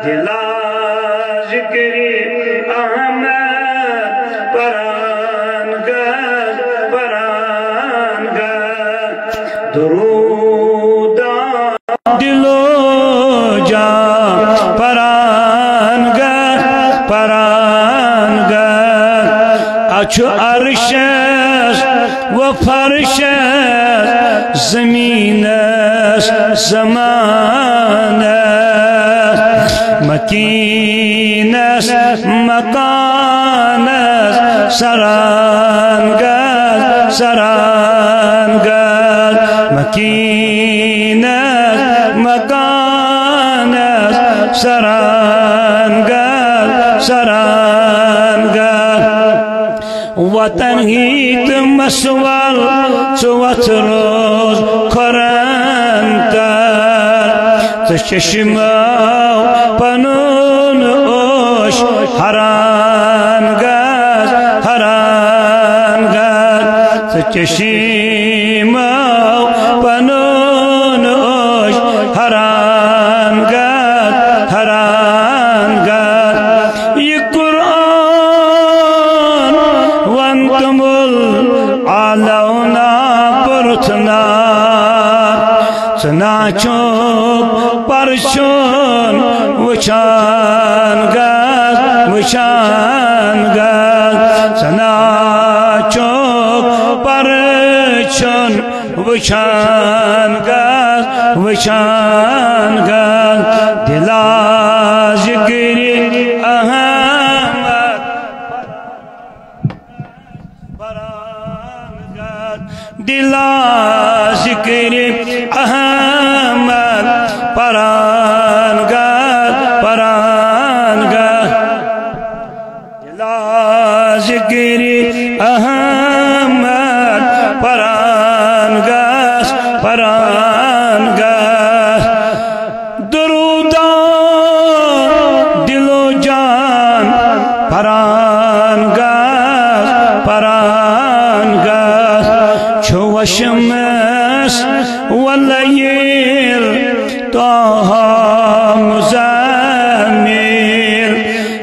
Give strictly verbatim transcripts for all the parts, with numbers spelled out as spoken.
دلا ذکری احمد پران گد، پران گد۔ درودان دلو جان پران گد، پران گد۔ اچھو عرشس و فرشس، زمینس زمانس، مکینس مکانس، سران گد، سران گد۔ مکینس مکانس، سران گد، سران گد۔ وطن ہیت مسوال، ژٕ وَتھ روز کھۄرن تر۔ ژٕ چشمو پنُن اوش حران گد، حران گد۔ ژٕ چشمو پنُن اوش حران گد، حران گد۔ یہ قرآن ون تمل آلونا پرتھنا، ژٕ نا چھُکھ پرچھُن وٕچھان گژھ، وٕچھان گژھ۔ ژٕ نا چھُکھ پرچھُن وٕچھان گژھ، وٕچھان گژھ۔ دلا ذکر احمد پران گد، دلا ذکر احمد پران گد، پران گد۔ دلا ذکر احمد پران گد، پران گد۔ درودان دل و جان پران گژھ، پران گژھ۔ چھُ وشمس ولیل طه مزمل،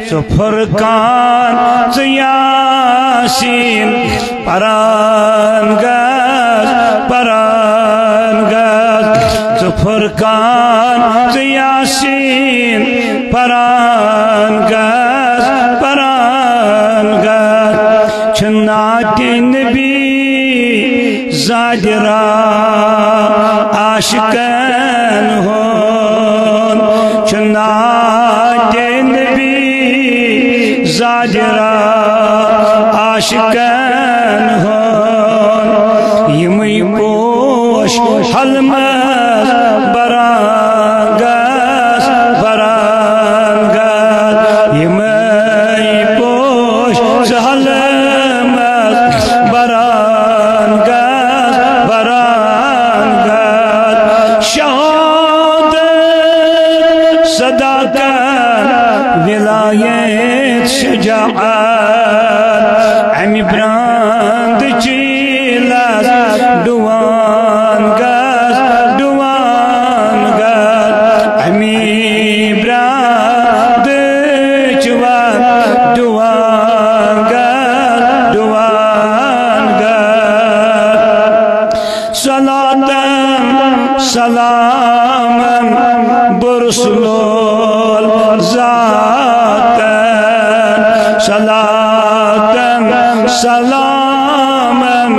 ژٕ فرقان ژٕ یاسین پران گژھ، پران گژھ۔ ژٕ فرقان ژٕ یاسین پران گژھ، پران گژھ۔ چھُ نعتِ نبی زادِ را عاشقن ہُنٛد، چھُ نعتِ نبی زادِ را عاشقن ہُنٛد۔ یِمے پوش حلمس بران گژھ، بران گژھ۔ یِمے پوش حلمس بران گژھ، بران گژھ۔ شہادت، صداقت، ولایت، شجاعت، امہِ براند چیلس ڈوان گژھ، ڈوان گژھ۔ امی براند چوان ڈوان گژھ، ڈوان گژھ۔ صلاتن سلامن برسلول ذاتن، صلاتن سلامن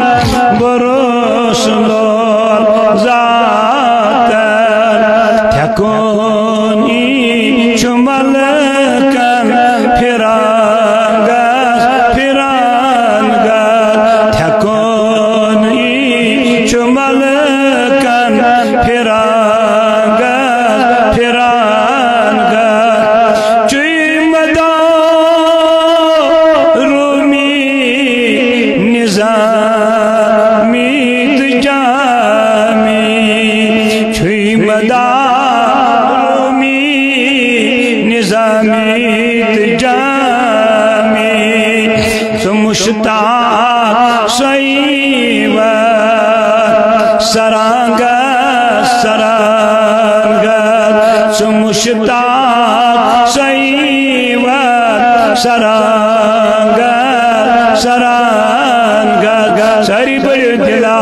برسلول ذاتن۔ تھیکونی چھُ ملکن پھران گژھ، پھران گژھ۔ تھیکونی چھُ ملکن پھران گژھ، پھران گژھ۔ چُے مدار رومی نظامی تہٕ جامی، چُے مدار رومی نظامی تہٕ جامی۔ ژٕ مشتاق سوی و سرانگا، سرانگا۔ مشتاق سیوت سرانگہ، سرانگہ، سری بڑ دلا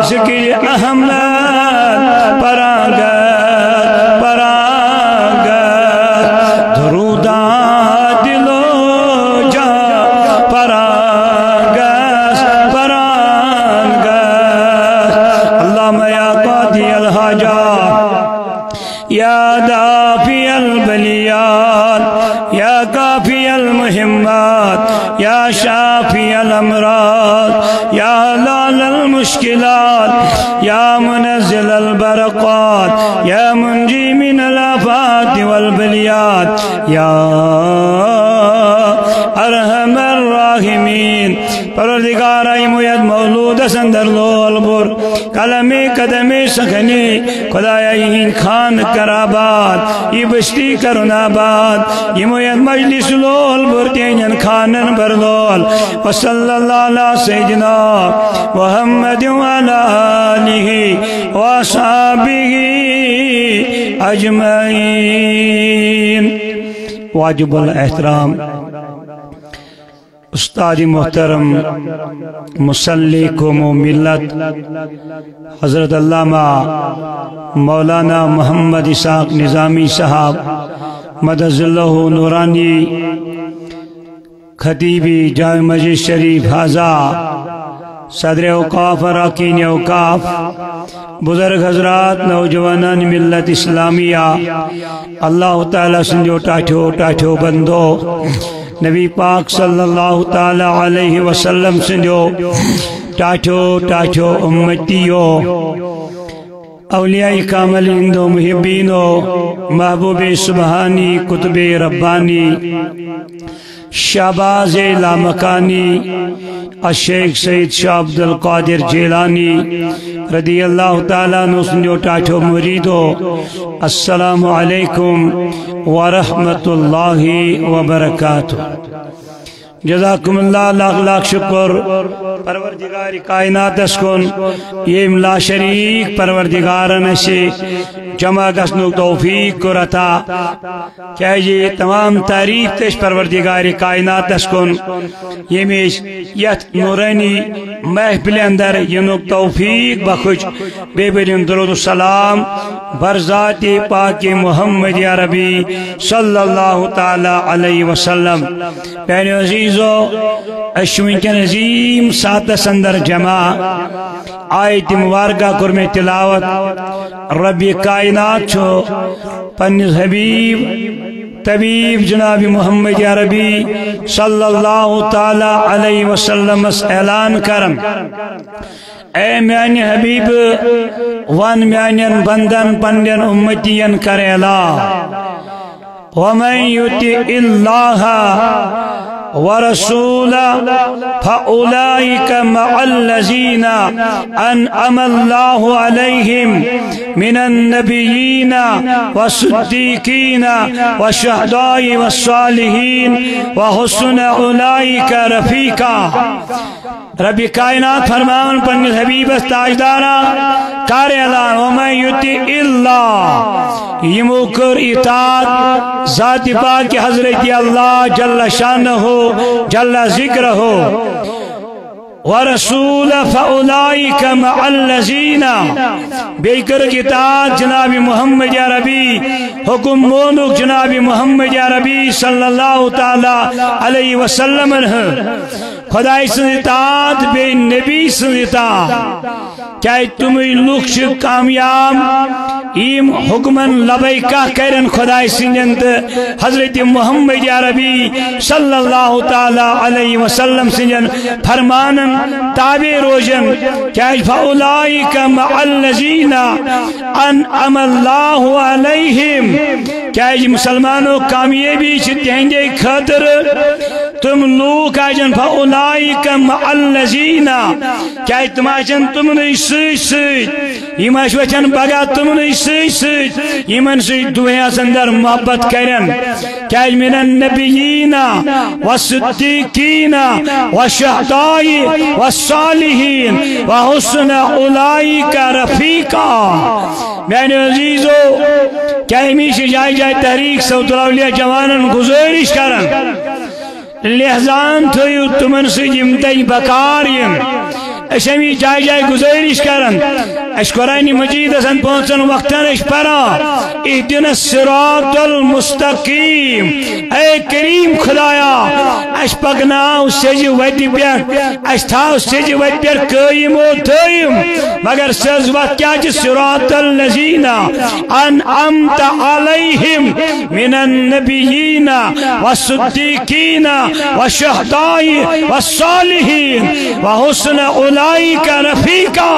ذکر احمد پرانگہ، پرانگہ، دروداں دلو جا پرانگہ، پرانگہ۔ اللہم یا قاضی الحاجات، یا دافع البلیات، یا کافی المہمات، یا شافی الامراض، یا حلال المشکلات، یا منزل البرکات، یا منجی من الآفات والبلیات، یا ارحم الراحمین۔ پروردگارا، یمو یتھ مولودس اندر لول بوٚر، قلمِ قدمِ سخنِ، خدایا، یہند خانہ کر آباد، یہ بستی کرن آباد، یمو یتھ مجلس لول بوٚر، تہندین خانن بر لول۔ وصلی اللہ علی سیدنا محمد وعلی آلہ وصحبہ اجمعین۔ واجب الاحترام استاد محترم، مصلِ قوم و ملت، حضرت علامہ مولانا محمد اسحاق نظامی صاحب مدظلہ نورانی، خطیبِ جامع مسجد شریف حاضہ، صدرِ اوقاف اراکینِ اوقاف، بزرگ حضرات، نوجوانانِ ملت اسلامیہ، اللہ تعالیٰ سندیو ٹاٹھیو ٹاٹھیو بندو، نبی پاک صلی اللہ تعالیٰ علیہ وسلم سندیو ٹاٹھیو ٹاٹھیو امتیو، اولیاء کاملین ہندو محبینو، محبوبِ سبحانی، قطبِ ربانی، شہبازِ لامکانی، الشیخ سید شاہ عبدالقادر جیلانی رضی اللہ تعالیٰ عنہ سندیو ٹاٹھیو مریدو، السلام علیکم ورحمۃ اللہ وبرکاتہ۔ جزاکم اللہ، لاکھ لاکھ شکر پروردگارِ کائناتس کُن، یم لاشریک پروردگارن اسہِ جمع گژھنُک توفیق کوٚر عطا۔ کیازِ تمام تعریف تس پروردگارِ کائناتس کُن، یمس یتھ نورانی محفلِ اندر ینُک توفیق بخش۔ بیٚیہِ بٔرِن درود و سلام بر ذاتِ پاکِ محمدِ عربی صلی اللہ تعالیٰ علیہ وسلم۔ میانیو عزیزو، اسہِ چھُ وٕنکیٚن عظیم ساعتس اندر جمع۔ آیتِ مبارکہ کوٚر مےٚ تلاوت۔ ربِ کائنات چھُ پننِس حبیب طبیب جناب محمدِ عربی صلی اللہ تعالیٰ علیہ وسلمس اعلان کران، اے میانہِ حبیب، ون میانین بندن، پننین امتین کر اعلان، ومن یطع اللہ ورسولہ فاولئک مع الذین انعم اللہ علیہم من النبیین والصدیقین والشہداء والصالحین وحسن اولئک رفیقا۔ ربِ کائنات فرماون پننِس حبیبس تاجدارا، کر اعلان، ومن یطع اللہ، یمو کٔر اطاعت ذاتِ پاکِ حضرتِ اللہ جل شانہ جل ذکرہ، ورسولہ فاولئک مع الذین، بیٚیہِ کٔرٕکھ اطاعت جناب محمدِ عربی، حکم مونُکھ جناب محمدِ عربی صلی اللہ تعالیٰ علیہ وسلمن ہٕنٛز۔ خداے سٕنٛز اطاعت، بیٚیہِ نبی سٕنٛز اطاعت۔ کیازِ تِمٕے لُکھ چھِ کامیاب، یِم حکمن لبیکہ کرن خداے سٕنٛدٮ۪ن تہٕ حضرتِ محمدِ عربی صلی اللہ تعالیٰ علیہ وسلم سٕنٛدٮ۪ن فرمانن تابع روزن۔ کیازِ فاولئک مع الذین انعم اللہ علیہم۔ کیازِ مسلمانو، کامیٲبی چھِ تِہنٛدے خٲطرٕ۔ تِم لوٗکھ آسن، فاولئک مع الذین، کیازِ تِم آسن تِمنٕے سۭتۍ سۭتۍ، یِم آسہِ وۄتھان پگاہ تِمنٕے سۭتۍ سۭتۍ، یِمن سۭتۍ دُنیاہس اندر محبت کرن۔ کیازِ من النبیین والصدیقین والشہداء والصالحین وحسن اولئک رفیقا۔ میانیو عزیزو، کیا امی چھ جائے جائے تحریک صوت الاولیاء جوانن گزارش کران، لحاظان تھٲیِو تِمن سۭتۍ یِم تۄہہِ بکار یِن۔ أسۍ چھِ امی جائے جائے گزارش کران، اَسہِ قرآن مجیدس پانٛژن وقتن أسۍ پران، اہدنا الصراط المستقیم۔ اے کریم خدایا، اَسہِ پکناو سیٚزِ وتہِ پٮ۪ٹھ، اَسہِ تھاو سیٚزِ وتہِ پٮ۪ٹھ قٲیِم و دٲیِم۔ مگر سیٚز وتھ کیٛاہ چھِ؟ صراط الذین انعمت علیہم من النبیین والصدیقین والشہداء والصالحین وحسن اولئک رفیقا۔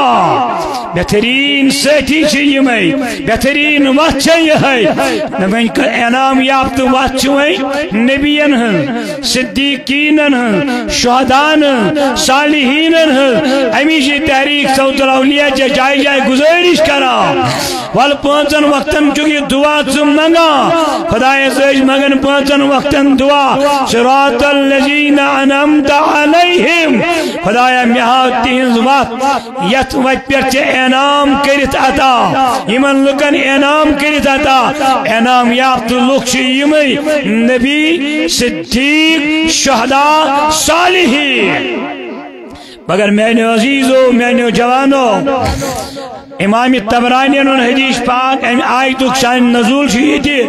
بہترین سٲتھی چھِ یِمے، بہترین وتھ چھِ یِہے۔ نہ وۄنۍ کانٛہہ انعام یافتہٕ وتھ چھِ وۄنۍ نبیَن ہٕنٛز، صدیقینن ہٕنٛز، شہداءن ہٕنٛز، صالحینن ہٕنٛز۔ امی چھِ تحریک صوت الاولیاء چہ جایہِ جایہِ گزارش کران۔ ول پانٛژن وقتن چھُکھ یہِ دعا ژٕ منگان۔ خدایا، أسۍ ٲسۍ منگان پانٛژن وقتن دعا، صراط الذین انعمت علیہم۔ خدایا، مےٚ ہاو تِہنٛز وتھ، یتھ وتہِ پٮ۪ٹھ ژےٚ انعام کٔرِتھ عطا، یِمن لُکن انعام کٔرِتھ عطا۔ انعام یافتہٕ لُکھ چھِ یِمے، نبی، صدیق، شہداء، صالحین۔ مگر میانیو عزیزو، میانیو جوانو، امام طبرانی ہُنٛد حدیث پاک، امہِ آیتُک شان نزول چھُ ییٚتہِ۔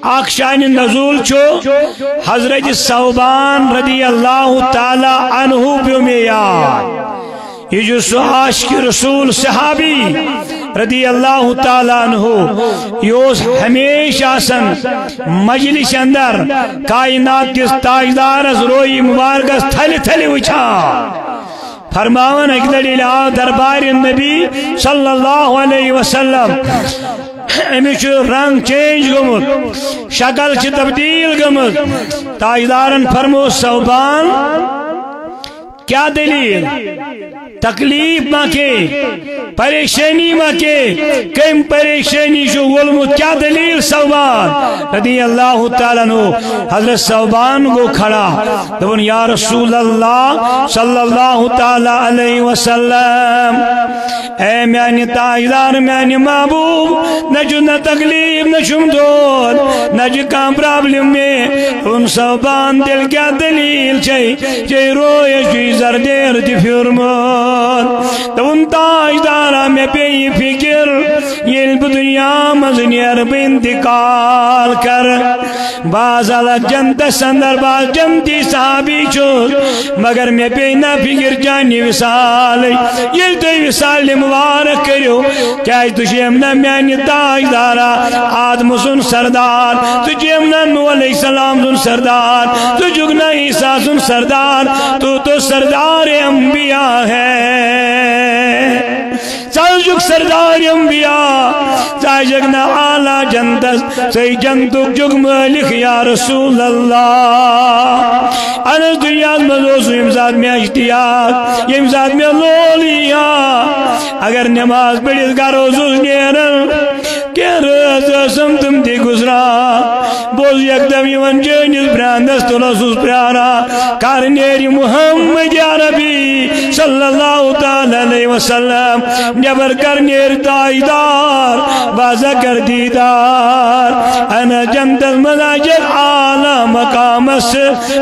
اکھ شان نزول چھُ حضرت ثوبان رضی اللہ تعالی عنہ پیوٚو مےٚ یاد۔ یہِ چھُ سُہ عاشق رسول صحابی رضی اللہ تعالی عنہ۔ یہِ اوس ہمیشہ آسان مجلس اندر، کائنات کِس تاجدارس روئی مبارکس تھلہِ تھلہِ وٕچھان۔ فرماوان اکہِ لٹہِ ییٚلہِ آو دربارِ نبی صلی اللہ علیہ وسلم، أمِس چھُ رنگ چینج گوٚمُت، شکل چھِ تبدیل گٔمٕژ۔ تاجدارن فرموو، ثوبان، کیا دلیل؟ تکلیف ما کے؟ پریشانی ما کے؟ کم پریشانی چھُ وولمُت؟ کیا دلیل؟ ثوبان رضی اللہ تعالیٰ عنہ۔ حضرت ثوبان گوٚو کھڑا، دوٚپُن، یا رسول اللہ صلی اللہ تعالیٰ علیہ وسلم، اے میانہِ تاجدار، میانہِ محبوب، نہ چھُ نہ تکلیف، نہ چھُم دود، نہ چھُ کانٛہہ پرابلم مےٚ۔ دوٚپُن، ثوبان، تیٚلہِ کیٛاہ دلیل چھے؟ ژےٚ رویس چھُے زردیر تہِ پھیوٗرمُت۔ دوٚپُن، تاجدارا، مےٚ پیٚیہِ فکر، ییٚلہِ بہٕ دُنیا منٛز نیرٕ، بہٕ انتقال کرٕ، بہٕ آسہٕ الگ جنتس اندر، بہٕ آسہٕ جنتی صحابی چھُس، مگر مےٚ پیٚیہِ نہ فکر چانہِ وصالٕچ۔ ییٚلہِ تُہۍ وصالہِ مبارک کٔرِو، کیٛازِ تُہۍ چھِو یِم نہ میانہِ تاجدارا، آدم سُنٛد سردار، تُہۍ چھِو یِم نہ نوح علیہ السلام سُنٛد سردار، تُہۍ چھِو نہ عیسیٰ سُنٛد سردار، تو تو سردار انبیاء ہے۔ ژٕ حظ چھُکھ سردار انبیاء، ژٕ حظ چھُکھ نہ اعلیٰ جنتس، ژٕ جنتُک چھُکھ مٲلک یا رسول اللہ۔ اہن حظ، دُنیاہس منٛز اوس ییٚمہِ ساتہٕ مےٚ اشتیاق، ییٚمہِ ساتہٕ مےٚ لول یی ہا، اگر نماز پٔرِتھ گرٕ اوسُس نیران، کینٛہہ رٲژ ٲسٕم تِم تہِ گُزران۔ بہٕ اوسُس یکدم یِوان چٲنِس برٛانٛدس تُل اوسُس پیاران، کر نیرِ محمد عربی صلی اللہ تعالیٰ علیہ وسلم، نٮ۪بر کر نیرِ تاجدار، بازا کر دیدار۔ انا جنتس منٛز آسہِ اعلیٰ مقامس،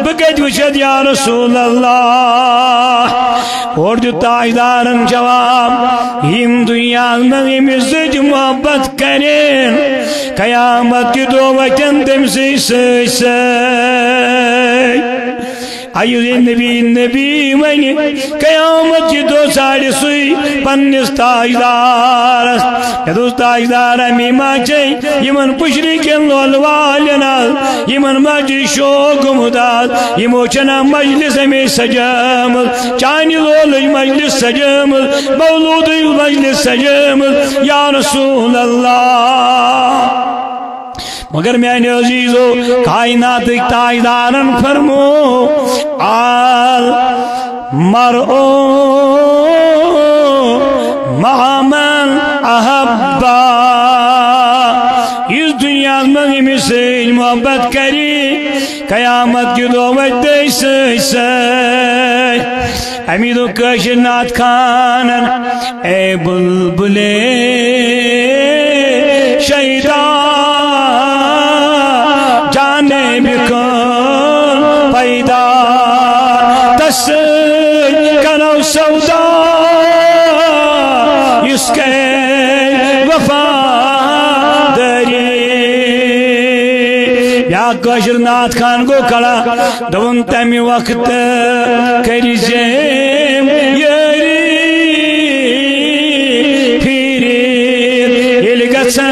بہٕ کتہِ وٕچھتھ یا رسول اللہ؟ اورٕ دیُت تاجدارن جواب، یِم دُنیاہس منٛز ییٚمِس سۭتۍ محبت کرن، قیامت کہِ دۄہ وتھن تٔمۍ سٕے سۭتۍ سۭتۍ۔ آ، یُس یہِ نبی نبی ونہِ، قیامت کہِ دۄہ ژھانڈِ سُے پننِس تاجدارس۔ مےٚ دوٚپُس، تاجدار، امی ما چھے یِمن پُشرِ کٮ۪ن لولہٕ والٮ۪ن از، یِمن ما چھُے شوق گوٚمُت از؟ یِمو چھنا مجلس اَمے سجٲمٕژ، چانہِ لولٕچ مجلس سجٲمٕژ، مولوٗدٕچ مجلس سجٲمٕژ، یا رسول اللہ۔ مگر میانہِ عزیزو، کائناتٕکۍ تاجدارن فرمو، المرء مع من احب۔ یُس دُنیاہس منٛز ییٚمِس سۭتۍ محبت کرِ، قیامت کہِ دۄہ وتھِ تٔمۍ سۭتۍ سۭتۍ۔ امی دوٚپ کٲشِر نعت خانن، اے بلبلے شیدا جانب کن پیدا، تس سۭتۍ کرو سودا، یُس کرِ وفادٲری۔ یا کٲشُر نعت خان گوٚو کھڑا، دوٚپُن، تَمہِ وقتہٕ کٔرۍ زیٚم یٲری پھیٖرِتھ، ییٚلہِ گژھن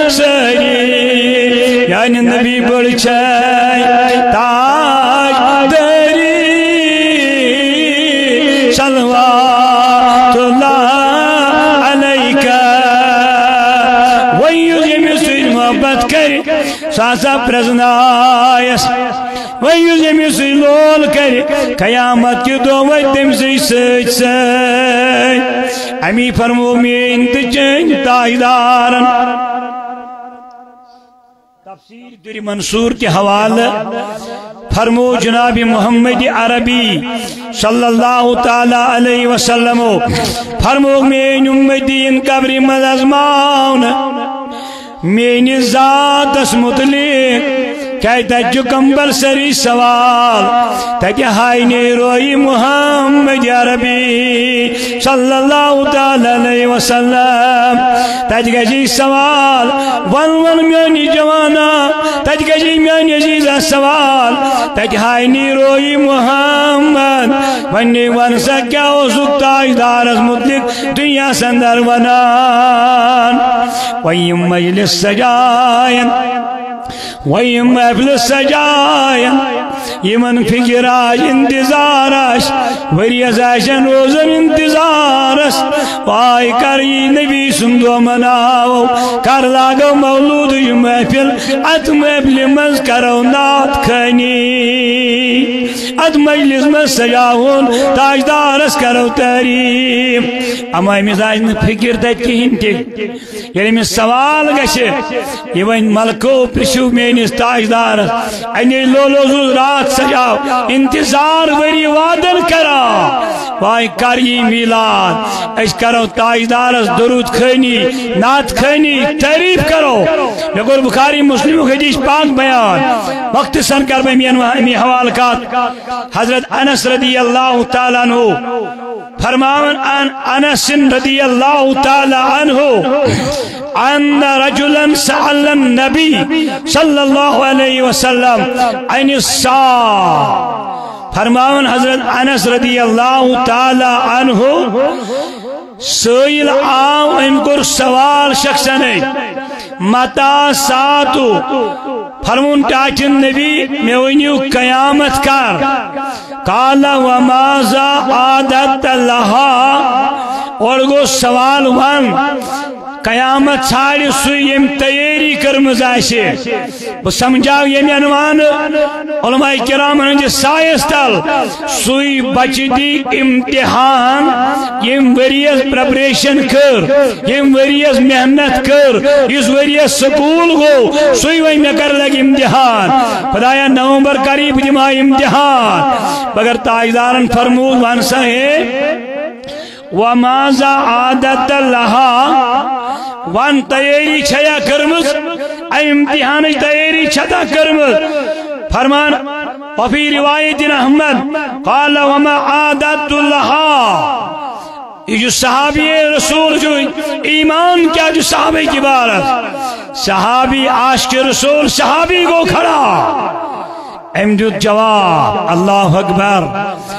سٲری۔ یعنی نبی بٔڑ چھے تاج دٲری، صلوات اللہ علیکہ۔ وۄنۍ یُس ییٚمِس سۭتۍ محبت کرِ، سُہ ہسا پرٛزنایس۔ وۄنۍ یُس ییٚمِس سۭتۍ لول کرِ، قیامت کہِ دۄہ وۄتھِ تٔمۍ سٕے سۭتۍ سۭتۍ۔ امی فرموو میٲنۍ تہٕ چٲنۍ تاجدارن۔ تفسیر دُرِ منصور کہِ حوالہٕ فرموو جناب محمد عربی صلی اللہ تعالی علیہ وسلم، فرموو، میٲنۍ اُمتی یِن قبرِ منٛز آزماونہٕ میٲنِس ذاتس متعلق، کیازِ تتہِ چھُ compulsory سوال، تتہِ ہاے نیروی محمد عربی صلی اللہ تعالی علیہ وسلم۔ تتہِ گژھِ سوال، ون ون میٲنی جوانا، تتہِ گژھِ میٲنۍ عزیزا سوال، تتہِ ہاے نیروی محمد۔ وۄنۍ وَن سا، کیٛاہ اوسُکھ تاجدارس مُتعلِق دُنیاہَس اندر وَنان؟ وۄنۍ یِم مجلس سجاین، وۄنۍ یِم محفلہٕ سجاین، یِمن فِکِر آسہِ، انتظار آسہِ، ؤریَس آسن روزان انتظارس۔ واے کر یی نبی سُنٛد دۄہ مناوو، کر لاگو مولوٗدٕچ محفل، اتھ محفلہِ منٛز کرو نعت خوٲنی۔ اتھ مجلس منٛز سجاوون تاجدارس کرو تعریف۔ اما أمِس آسہِ نہٕ فِکر تتہِ کِہیٖنۍ تہِ۔ ییٚلہِ أمِس سوال گژھِ، یہِ وَنہِ، ملکو پرٛژھِو میٲنِس تاجدارس، اَنے لولو زُز راتھ سجاو، انتظار ؤری وادن کران۔ واے کر یی میلاد، أسۍ کرو تاجدارس درود خوٲنی، نعت خوٲنی، تعریف کرو۔ مےٚ کوٚر بخاری مسلمُک حدیث پاک بیان، مختصر کر بہٕ أمی حوالہٕ کتھ۔ حضرت انس رضی اللہ تعالیٰ عنہ فرماون، عن انس رضی اللہ تعالیٰ عنہ ان رجلا سأل النبی صلی اللہ علیہ وسلم عن الساعة۔ فرماون حضرت انس رضی اللہ تعالیٰ عنہ، سٲیِل آو، أمۍ کوٚر سوال شخصنٕے، متى الساعة؟ فرمون ٹاٹھۍ نبی، مےٚ ؤنِو قیامت کر؟ قال وماذا أعددت لها؟ اورٕ گوٚو سوال، وَن، قیامت ژھانٛڈِ سُے ییٚمۍ تیٲری کٔرمٕژ آسہِ۔ بہٕ سمجھاو ییٚمہِ عنوانہٕ علماء کرامن ہٕنٛدِس سایس تل، سُے بچہِ دی امتحان، ییٚمۍ ؤریَس preparation کٔر، ییٚمۍ ؤریَس محنت کٔر، یُس ؤریَس سکوٗل گوٚو، سُے وۄنۍ مےٚ کر لگہِ امتحان۔ خدایا، نومبر کر یی، بہٕ دِمہٕ ہا امتحان۔ مگر تاجدارن فرموو، وَن سا ہے، وماذا أعددت لها؟ وَن، تیٲری چھیا کٔرمٕژ؟ اَمہِ امتحانٕچ تیٲری چھتا کٔرمٕژ؟ فرمان، وفي رواية أحمد، قال وما أعددت لها؟ یہِ چھُ صحابی رسول چھُ، ایمان کیٛاہ چھُ صحابی کہِ بارس؟ صحابی عاشق رسول صحابی گوٚو کھڑا۔ أمۍ دیُت جواب، اللہ اکبر۔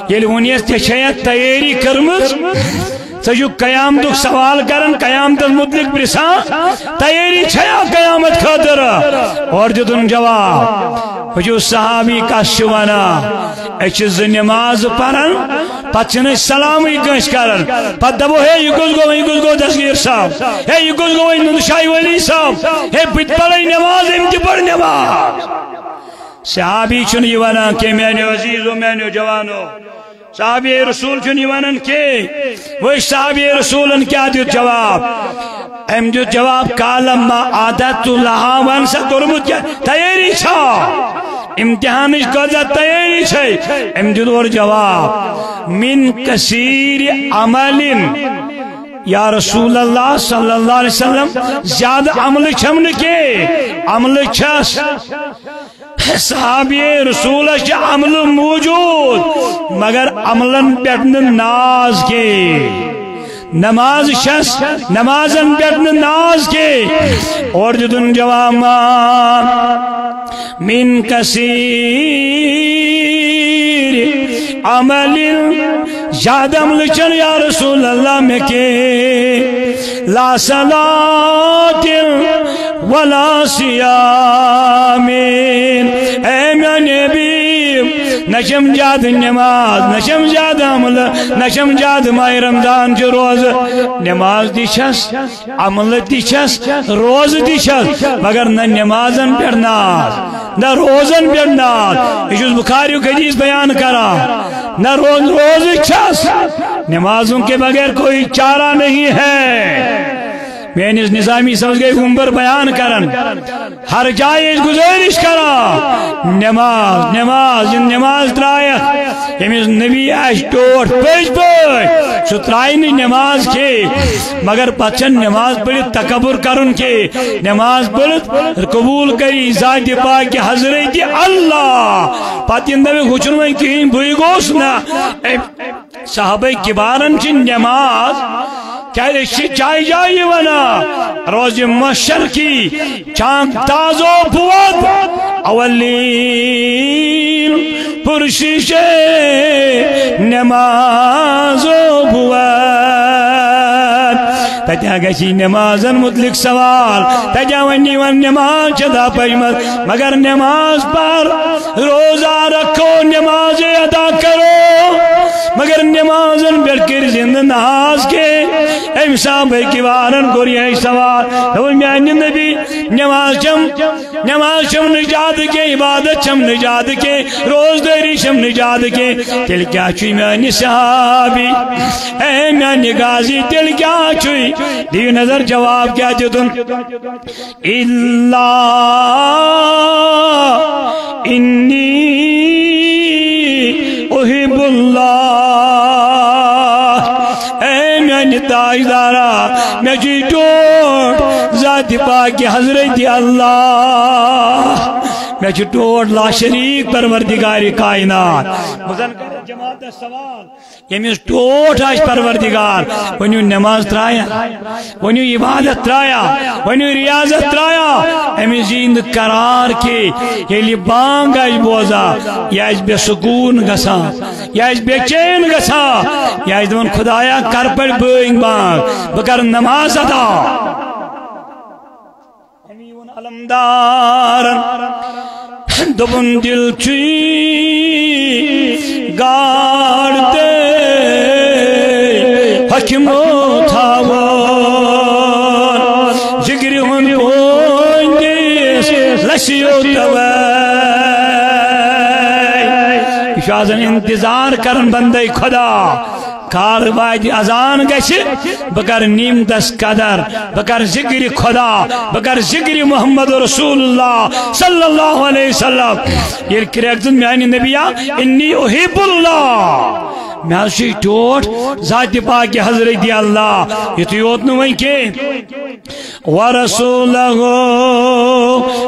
ییٚلہِ ووٚنیس، ژےٚ چھےٚ یتھ تیٲری کٔرمٕژ؟ ژٕ چھُکھ قیامتُک سوال کران، قیامتس متعلق پرژھان، تیٲری چھیا قیامت خٲطرٕ؟ اورٕ دیُتُن جواب۔ وٕچھِو صحابی کس چھِ ونان، أسۍ چھِ زٕ نماز پران، پتہٕ چھِنہٕ أسۍ سلامٕے کٲنٛسہِ کران۔ پتہٕ دپو، ہے، یہِ کُس گوٚو، یہِ کُس گوٚو دستگیر صٲب؟ ہے، یہِ کُس گوٚو وۄنۍ نُنہٕ شاہہِ ولی صٲب؟ ہے، بہٕ تہِ پرے نماز، أمۍ تہِ پٔر نماز۔ صحابی چھُنہٕ یہِ ونان کینٛہہ، میانیو عزیزو، میانیو جوانو۔ صحابی رسول چھُنہٕ یہِ ونان کینٛہہ۔ وٕچھ صحابی رسولن کیٛاہ دیُت جواب۔ أمۍ دیُت جواب، قال ما أعددت لها، وَن سا کوٚرمُت کیٛاہ؟ تیٲری چھا؟ امتحانٕچ کۭژاہ تیٲری چھے؟ أمۍ دیُت اورٕ جواب، من کثیر عمل۔ یا رسول اللہ صلی اللہ علیہ وسلم، زیادٕ عملہٕ چھم نہٕ کینٛہہ، عملہٕ چھس۔ صحابی رسولس چھِ عملہٕ موجود، مگر عملن پٮ۪ٹھ نہٕ ناز کینٛہہ۔ نماز چھس، نمازن پٮ۪ٹھ نہٕ ناز کینٛہہ۔ اورٕ دیُتُن جواب، ما من کثیر عمل، زیادٕ عملہٕ چھنہٕ یا رسول اللہ مےٚ کینٛہہ۔ لا صلاة ولا صیام۔ اے میانہِ حبیب، نہ چھم زیادٕ نماز، نہ چھم زیادٕ عملہٕ، نہ چھم زیادٕ ماہِ رمضان چہِ روزٕ۔ نماز تہِ چھس، عملہٕ تہِ چھس، روزٕ تہِ چھس، مگر نہ نمازن پٮ۪ٹھ ناز، نہ روزن پٮ۪ٹھ ناز۔ یہ چھُس بخاری حدیث بیان کران۔ نہ روز، روزٕ چھس، نمازوں کے بغیر کوئی چارہ نہیں ہے۔ میٲنِس نظامی صٲبس گٔے عمر بیان کران، ہر جایہِ ٲسۍ گزٲرِش کران، نماز، نماز، یِم نماز ترٛایَکھ، ییٚمِس نبی آسہِ ٹوٹھ پٔزۍ پٲٹھۍ، سُہ ترٛایہِ نہٕ نماز کینٛہہ، مگر پتہٕ چھَنہٕ نماز پٔرِتھ تکبر کرُن کینٛہہ۔ نماز پٔرِتھ قبول کری ذاتِ پاکِ حضرتِ اللہ۔ پتہٕ ییٚمہِ دۄہ مےٚ وُچھُن وۄنۍ کِہیٖنۍ، بٕے گوٚوُس نہ۔ صحابہ کبارن چھِ نماز، کیازِ أسۍ چھِ جایہِ جایہِ ونان، روزِ محشر کی چاند تازو بود، اولین پرسش نمازو بود۔ تتہِ گژھِ نمازن متعلق سوال، تتہِ ونہِ یِوان نماز چھِ ادا پٔرمٕژ، مگر نماز پر، روزہ رکھو، نماز ادا کرو، مگر نمازن پٮ۪ٹھ کٔرۍ زِندٕ نہ آز کینٛہہ۔ أمۍ صحابہ کبارن کوٚر یِہوٚے سوال، دوٚپُن، میانہِ نبی، نماز چھم، نماز چھم نہٕ زیادٕ کینٛہہ، عبادت چھم نہٕ زیادٕ کینٛہہ، روزدٲری چھم نہٕ زیادٕ کینٛہہ، تیٚلہِ کیٛاہ چھُے میانہِ صحابی؟ اے میانہِ غازی، تیٚلہِ کیٛاہ چھُے؟ دِیِو نظر جواب کیٛاہ دیُتُن۔ الا انی احب اللہ۔ اے میانہِ تاجدارا، مےٚ چھُے ٹوٹھ ذاتِ پاکِ حضرتِ اللہ، مےٚ چھُ ٹوٹھ لاشریٖک پروردگارِ کائنات۔ بہٕ زن کرٕ جماعتس سوال، ییٚمِس ٹوٹھ آسہِ پروردگار، ؤنِو نماز ترٛایا، ؤنِو عبادت ترٛایا، ؤنِو ریاضت ترٛایا، أمِس یی نہٕ قرار کینٛہہ۔ ییٚلہِ بانگ آسہِ بوزان، یہِ آسہِ بے سکوٗن گژھان، یہِ آسہِ بے چین گژھان، یہِ آسہِ دپان، خدایا، کر پرِ بٲنگ بانگ، بہٕ کرٕ نماز ادا۔ امی ووٚن علمدارن، دوٚپُن، دِل چھُے گاڈ تہٕ حکمو تھاوان، ذِکرِ ہُنٛد پوٚنۍ دِس لَسیو توے۔ یہِ چھُ آسان انتظار کران بندے خدا۔ کر واتہِ اذان گژھِ، بہٕ کرٕ نیم دس قدر، بہٕ کرٕ ذِکرِ خدا، بہٕ کرٕ ذِکرِ محمد رسول اللہ صلی اللہ علیہ وسلم۔ ییٚلہِ کرٛٮ۪کھ دِژ میانہِ نبی، انی احب اللہ، مےٚ حظ چھُے ٹوٹھ ذاتِ پاکِ حضرتِ اللہ۔ یُتُے یوت نہٕ وۄنۍ کینٛہہ، ورسولہ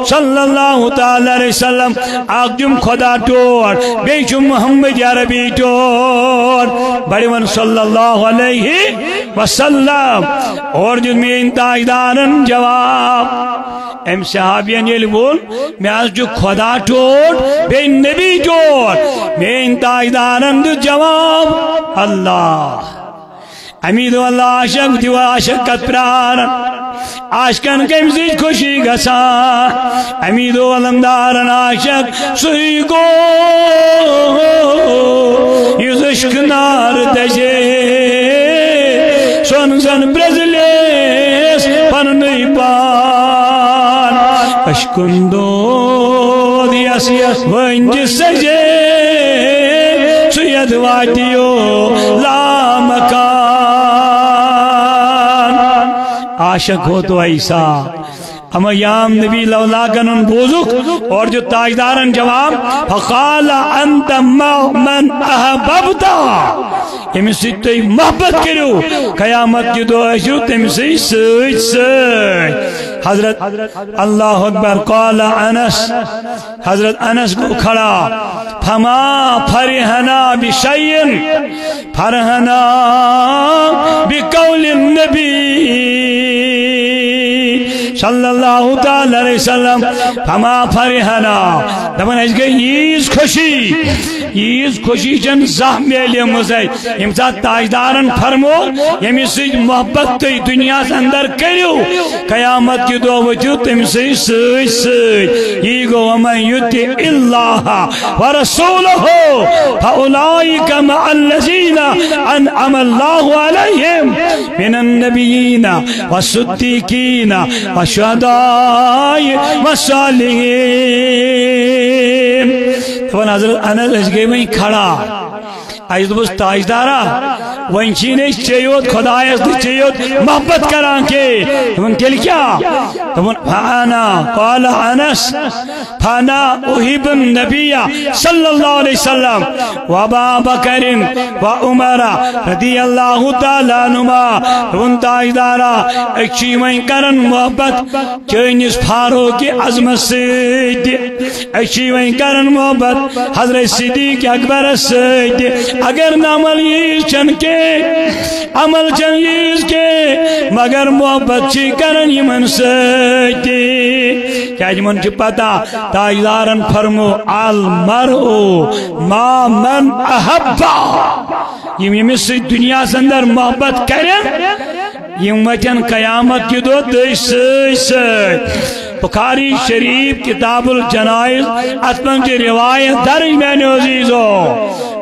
صلی اللہ تعالی علیہ وسلم، اکھ چھُم خدا ٹوٹھ، بیٚیہِ چھُم محمد عربی ٹوٹھ۔ بڑِ وَن صلی اللہ علیہ وسلم۔ اور دیُت میٲنۍ تاجدارن جواب۔ أمۍ صحابین ییٚلہِ ووٚن، مےٚ حظ چھُ خدا ٹوٹھ، بیٚیہِ نبی ٹوٹھ، میٲنۍ تاجدارن دیُت جواب، اللہ۔ امی دوٚپ، اللہ عاشق، دیو عاشق کتھ پراران۔ عاشقن کمہِ سۭتۍ خوشی گژھان؟ امی دوٚپ علمدارن، عاشق سُے گوٚو، یُس عشق نار دجے، سۄن زن برزلیس پننُے پان۔ عشقن دود یس ونج سجے، سُہ یتھ واتیو لامکان۔ عاشق ہو تو ایسا، اما یام نبی لولا کنن بوزک اور جو تاجدارن جواب، فقال انت مع من احببت، ییٚمِس سۭتۍ تُہۍ محبت کٔرِو، قیامت کہِ دۄہ ٲسِو تٔمۍ سٕے سۭتۍ سۭتۍ۔ حضرت، اللہ اکبر، قال انس، حضرت انس گوٚو کھڑا، فما فرحنا بشیء فرحنا بقول النبی صلی اللہ تعالی علیہ وسلم، فما فرحنا، دپان اسہِ گٔے ییٖژ خوشی، ییٖژ خوشی چھن زانٛہہ میلیمٕژ اسہِ۔ ییٚمہِ ساتہٕ تاجدارن فرمو، ییٚمِس سۭتۍ محبت تُہۍ دُنیاہس اندر کٔرِو، قیامت کہِ دۄہ ؤتھِو تٔمۍ سٕے سۭتۍ سۭتۍ۔ یی گوٚو، ومن یطع اللہ ورسولہ فاولئک مع الذین انعم اللہ علیہم من النبیین والصدیقین والشہداء والصالحین۔ دپان حضرت انس، أسۍ گٔے وۄنۍ کھڑا۔ اسہِ دوٚپُس، تاجدارا، وۄنۍ چھِی نہٕ أسۍ ژے یوت خۄدایس تہٕ ژے یوت محبت کران کینٛہہ۔ دوٚپُن، تیٚلہِ کیٛاہ؟ دوٚپُن، فانا، قال انس، فانا احب النبی صلی اللہ علیہ وسلم و ابا بکر و عمر رضی اللہ تعالی عنہما۔ دوٚپُن، تاجدارا، أسۍ چھِ وۄنۍ کران محبت چٲنِس فاروق اعظمس سۭتۍ۔ أسۍ چھِ وۄنۍ کران محبت حضرت صدیق اکبرس سۭتۍ۔ اگر نہٕ عمل ییٖژ چھنہٕ کینٛہہ، عمل چھنہٕ ییٖژ کینٛہہ، مگر محبت چھِ کران یِمن سۭتۍ۔ کیازِ یِمن چھِ پتہ، تاجدارن فرمو، المرء مع من احب۔ یِم ییٚمِس سۭتۍ دُنیاہس اندر محبت کرن، یِم وتھن قیامت کہِ دۄہ تٔتھۍ سۭتۍ سۭتۍ۔ بخاری شریف کتاب الجنائز، اتھ منٛز چھِ روایت درج، میانیو عزیزو۔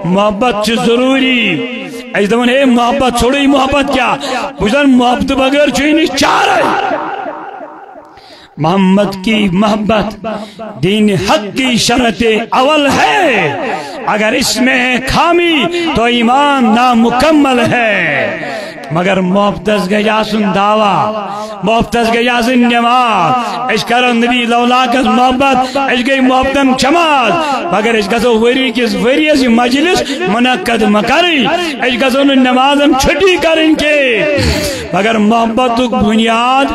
محبت چھِ ضروری۔ أسۍ دپان، ہے محبت ژھوڑو، یہِ محبت کیٛاہ؟ بہٕ چھُس دپان، محبت بغٲر چھُے نہٕ چارے۔ محمد کی محبت دین حق کی شرط اول ہے، اگر اس میں ہے خامی تو ایمان نامکمل ہے۔ مگر محبتس گژھِ آسُن دعویٰ، محبتس گژھِ آسٕنۍ نماز۔ أسۍ کرو نبی لولاکس محبت، أسۍ گٔے محبتن جماعت، مگر أسۍ گژھو ؤری کِس ؤریس یہِ مجلس منعقد مہ کرٕنۍ۔ أسۍ گژھو نہٕ نمازن چھٹی کرٕنۍ کینٛہہ۔ مگر محبتُک بنیاد،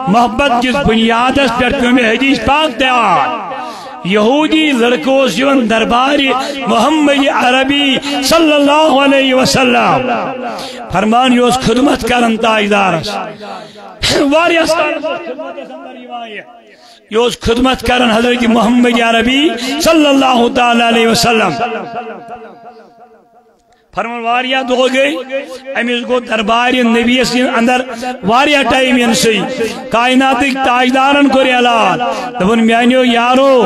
محبت کِس بنیادس پٮ۪ٹھ پیوٚو مےٚ حدیث پاک تہِ یاد۔ یہودی لڑکہٕ اوس یِوان دربارِ محمد عربی صلی اللہ علیہ وسلم۔ فرمان، یہِ اوس خدمت کران تاجدارس۔ واریاہ سال اوس خدمتس اندر یِوان یہِ۔ یہِ اوس خدمت کران حضرت محمد عربی صلی اللہ تعالی علیہ وسلم۔ فرمان، واریاہ دۄہ گٔے، أمِس گوٚو دربارِ نبی یس اندر واریاہ ٹائم یِنسٕے۔ کائناتٕکۍ تاجدارن کوٚر اعلان، دوٚپُن، میانیو یارو،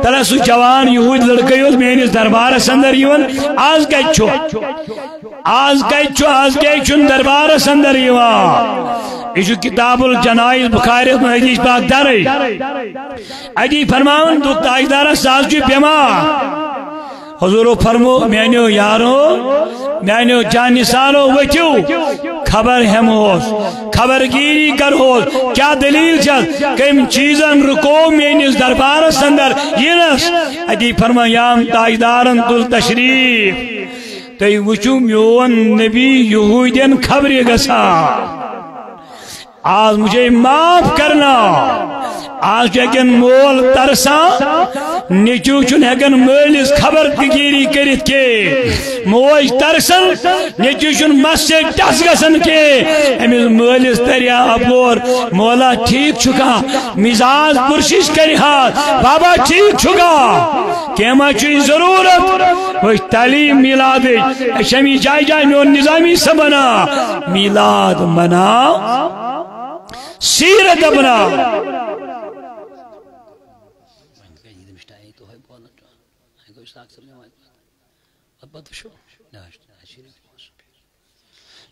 تلہ سُہ جوان یہودۍ لڑکے اوس میٲنِس دربارس اندر یِوان، آز کتہِ چھُ؟ آز کتہِ چھُ؟ آز کیازِ چھُنہٕ دربارس اندر یِوان؟ یہِ چھُ کتاب الجنائز بخاری منٛز حدیث پاک درٕج۔ اتی فرماوان، دوٚپُکھ، تاجدارس، سُہ آز چھُ بٮ۪مار۔ حضورو فرمو، میانیو یارو، میانیو جانثارو، ؤتھِو، خبر ہٮ۪مہوس، خبر گیری کرہوس، کیٛاہ دلیل چھس، کٔمۍ چیٖزن رُکو میٲنِس دربارس اندر یِنس؟ اتی فرمایام تاجدارن تُل تشریف، تُہۍ وٕچھِو میون نبی یہودین خبرِ گژھان۔ آز مجھے معاف کرنا۔ آز چھُ ہٮ۪کان مول ترسان، نیٚچوٗ چھُنہٕ ہٮ۪کان مٲلِس خبر تہِ گیٖری کٔرِتھ کینٛہہ۔ موج ترسان، نیٚچوٗ چھُنہٕ مَس سۭتۍ ٹَس گژھان کینٛہہ۔ أمِس مٲلِس تَرِ ہا اَپور، مولا ٹھیٖک چھُکھا؟ مِزاز پُرسِش کَرِ ہا، بابا ٹھیٖک چھُکھا؟ کینٛہہ ما چھُے ضروٗرت؟ وٕچھ تعلیٖم میٖلادٕچ، أسۍ چھِ اَمی جایہِ جایہِ میون نظامی سا بنا، میٖلاد منا، سیرت اپنا۔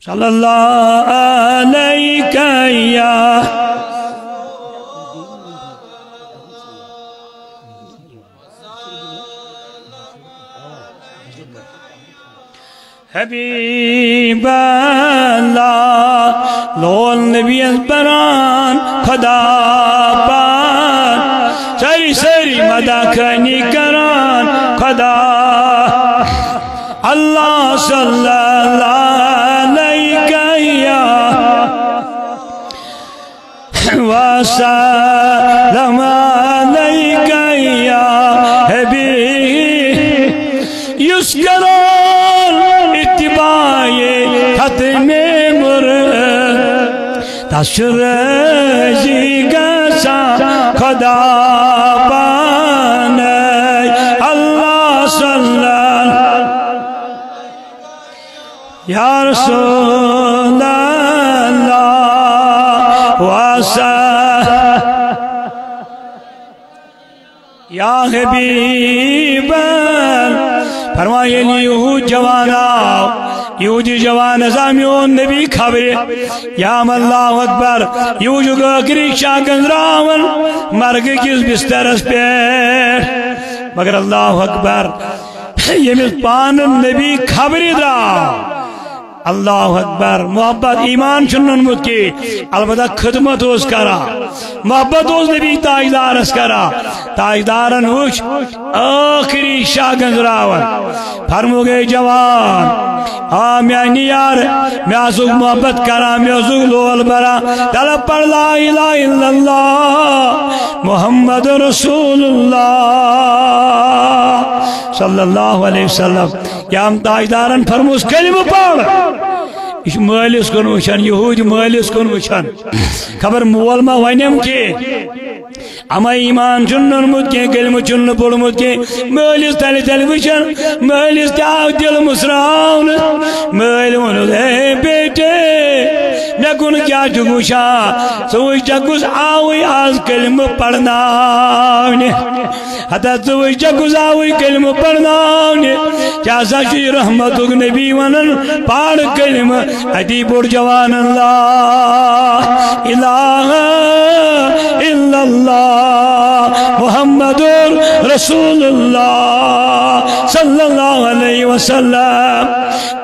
صلی اللہ علیک یا حبیب اللہ، لول نبی بران خدا پاک۔ ادا خانی کران خدا۔ اللہ صلی اللہ علیک یا وسلم علیک یا حبیب۔ یُس کران اتباع ختم مر، تس چھُ رٲضی گژھان خدا پانے۔ اللہ صلی اللہ یا رسول اللہ وسلم۔ یا حبیب، فرمایا، ییٚلہِ یہود جوان آو، یہودی جوان ہسا میون نبی خبرِ۔ یا اللہ اکبر، یہودی ٲخری شاہ گنزراون مرگہٕ کِس بسترس پٮ۪ٹھ۔ مگر اللہ اکبر، ییٚمِس پانہٕ نبی خبرِ درٛاو۔ اللہ اکبر۔ محبت ایمان چھُنہٕ اوٚنمُت کینٛہہ، البتہ خدمت اوس کران، محبت اوس نبی تاجدارس کران۔ تاجدارن وُچھ ٲخری شاہ گنزراون، فرموو، اے جوان، آ میانہِ یار، مےٚ آسُکھ محبت کران، مےٚ اوسُکھ لول بران، تلہٕ پرِ لا الہ الا اللہ محمد رسول اللہ صلی اللہ علیہ وسلم۔ یا تاجدارن فرموس، کلمہٕ پَر۔ یہِ چھُ مٲلِس کُن وٕچھان، یہودی مٲلِس کُن وٕچھان۔ خبر مول ما ونٮ۪م کینٛہہ؟ اما ایمان چھُنہٕ اوٚنمُت کینٛہہ، کلمہٕ چھُنہٕ پوٚرمُت کینٛہہ۔ مٲلِس تلہِ تلہِ وٕچھان، مٲلِس تہِ آو دِل مُسراونہٕ۔ مٲلۍ ووٚنُس، اے بیٹے، مےٚ کُن کیٛاہ چھُکھ وٕچھان؟ ژٕ وٕچھ، ژےٚ کُس آوٕے آز کلمہٕ پرناونہِ؟ ہتا ژٕ وٕچھ، ژےٚ کُس آوٕے کلمہٕ پرناونہِ؟ ژےٚ ہسا چھُے رحمتُک نبی ونان، پَر کلمہٕ۔ اتی پوٚر جوانن، لا الہ الا اللہ محمد رسول اللہ صلی اللہ علیہ وسلم۔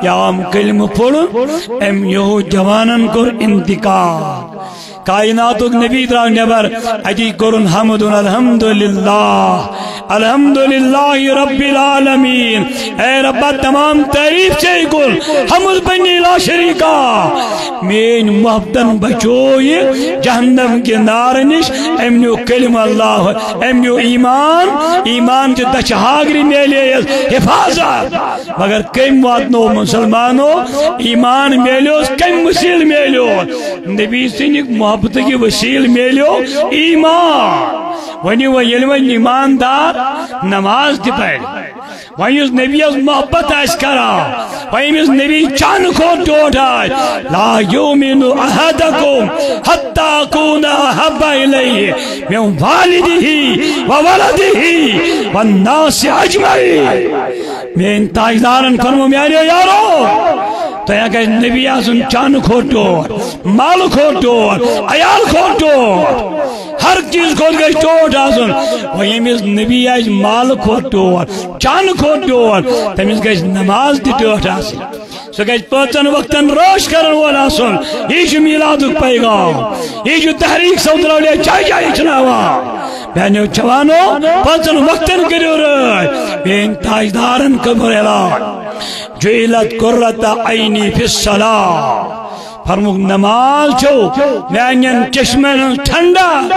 یا أمۍ کلمہٕ پوٚر، أمۍ یہود جوانن کوٚر انتقال۔ کائناتُک نبی درٛاو نٮ۪بر، اتی کوٚرُن حمدُن الحمدللہ، الحمدللہ رب العالمین۔ اے ربا، تمام تعریف ژےٚ کُن، حمد پننی لا شریکا۔ میٲنۍ محبتن بچو یہِ جہنم کہِ نارٕ نِش۔ أمۍ نیوٗ کلمہٕ اللہ، أمۍ نیوٗ ایمان، ایمان چہِ دچھِ ہاگرِ میلییس حفاظت۔ مگر کٔمۍ واتنو مسلمانو؟ ایمان میلیوس، کمہِ وسیلہٕ میلیوس؟ نبی سٕنٛدِ محبتٕکہِ وسیلہٕ میلیو ایمان۔ وۄنۍ، وۄنۍ ییٚلہِ وۄنۍ ایماندار نماز تہِ پرِ، وۄنۍ یُس نبیَس محبت آسہِ کران، وۄنۍ ییٚمِس نبی چانہٕ کھۄتہٕ ٹوٹھ آسہِ، لا یؤمن احدکم حتی اکون احب الیہ من والدہ و ولدہ والناس اجمعین۔ میٲنۍ تاجدارن فرمو، میانیو یارو، تۄہہِ گژھِ نبی آسُن چانہٕ کھۄتہٕ ٹوٹھ، مالہٕ کھۄتہٕ ٹوٹھ، عیال کھۄتہٕ ٹوٹھ، ہر چیٖز کھۄتہٕ گژھِ ٹوٹھ آسُن۔ وۄنۍ ییٚمِس نبی آسہِ مالہٕ کھۄتہٕ ٹوٹھ، چانہٕ کھۄتہٕ ٹوٹھ، تٔمِس گژھِ نماز تہِ ٹٲٹھ آسٕنۍ۔ سُہ گژھِ پانٛژن وقتن رٲچھ کرن وول آسُن۔ یہِ چھُ میلادُک پیغام۔ یہِ چھُ تحریک صدر اولیا چاے چاے ہیٚچھناوان۔ میانیو جوانو، پانٛژن وقتن کٔرِو رٲچھ۔ میٲنۍ تاجدارن کوٚر علاج۔ جعلت قرۃ عینی فی الصلاۃ۔ فرموک، نماز چھو میانین چشمن ہنز ٹھنڈک۔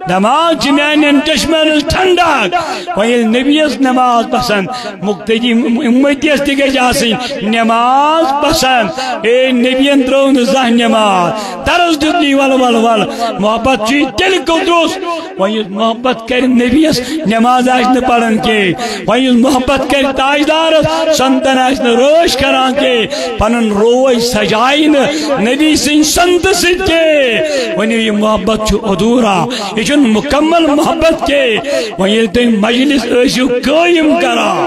نماز چھِ میانین چشمن ہنز ٹھنڈک۔ وۄنۍ ییٚلہِ نبیَس نماز پسند، مقتدی امتیس تہِ گژھِ آسٕنۍ نماز پسند۔ اے نبیَن ترٲو نہٕ زانٛہہ نماز، طرز دیُت نہٕ یہِ ول ول ول۔ محبت چھُ یہِ تیٚلہِ قدرُس، وۄنۍ یُس محبت کرِ نبیَس، نماز آسہِ نہٕ پران کینٛہہ۔ وۄنۍ یُس محبت کرِ تاجدارس، سنتن آسہِ نہٕ رٲچھ کران کینٛہہ، پنُن روے سجایہِ نہٕ نبی سٕنٛدِ سنتہٕ سۭتۍ کینٛہہ۔ وۄنۍ یہِ محبت چھُ ادھورا، یہِ چھُنہٕ مکمل محبت کینٛہہ۔ وۄنۍ ییٚلہِ تُہۍ مجلس ٲسِو قٲیِم کران،